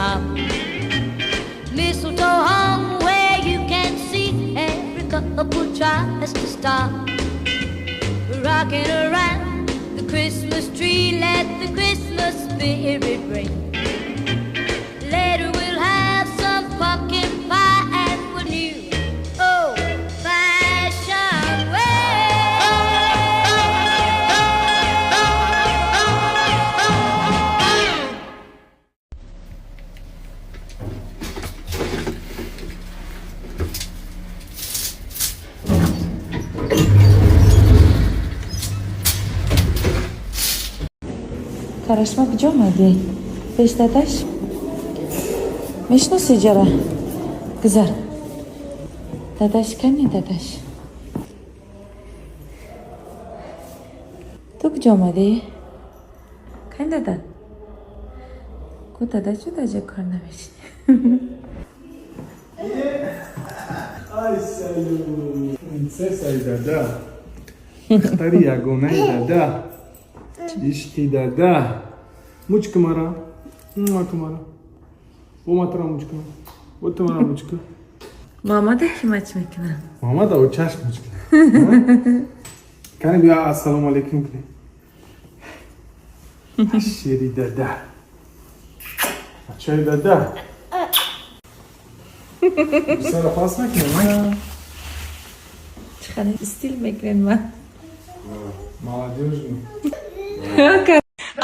hop. Mistletoe hung where you can see, every couple tries to stop. Rocking around the Christmas tree, let the Christmas spirit ring. Later we'll have some pumpkin pie and we'll new old-fashioned way. Карашма, куҷо омадӣ? Пеш дадаш мешиноси ҷара? Гузар, дадаш кани, дадаш? Ту куҷо омадӣ? Кани дада? Ку дада, чу даҷа кор намешини? Ай, салют! Принцессаи дада. Духтари ягонаи дада. Ишқи дада. Мучка мара. Муака мара. Бо матара мучка. Бо ту мара мучка. Мамада ки мач мекунам? Мамада очаш мучка. Кани, бия, ассалому алейкум кунем. Шери дада. Бачаи дада. Сара пас мекунем. Чӣ хеле стил мекунем ман. Молодежный.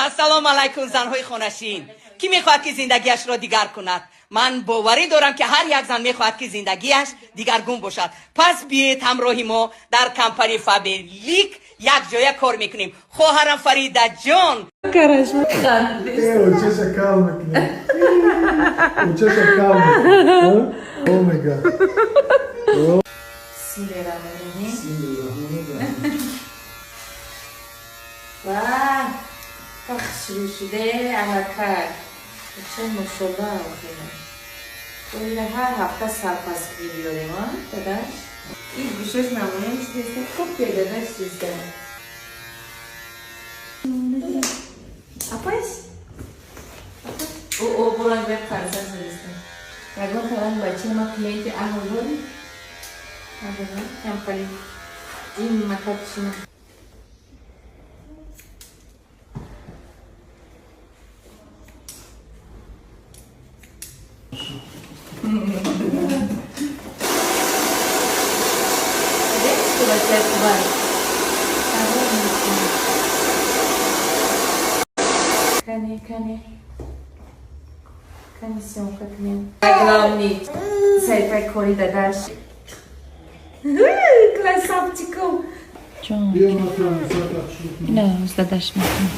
Ассалому алайкум, занҳои хонашин! Кӣ мехоҳад, ки зиндагиашро дигар кунад? Ман боварӣ дорам, ки ҳар як зан мехоҳад, ки зиндагиаш дигаргун бошад. Пас биёед, ҳамроҳи мо дар компания Фаберлик якҷоя кор мекунем. Хоҳарам Фаридаҷон. Карашма хандис. Очаша кал мекунем. Очаша кал мекунем. О мега. Бисмиллоҳир. Ва пахшрӯ шуде аллакай. Ча, мошолла, охира. Боира ҳар ҳафта сарпаскӣ биёрем, а, дадаш? Ин гӯшош намоён шудеста, копия дадаш чизда. Апаш? Апаш? О, о, буранг бе қарза шудеста. Ягон таранг бачаи ма клиенти аҳл дорӣ? Надорам? Ям хали. Ин макатшина. Что бачаи кубай? Кане, кане. Кане, съёмка кунем. Главный саҳифаи кори дадаш. Красавчиком. Биё, матра, сата. Ина, дадаш мекунам.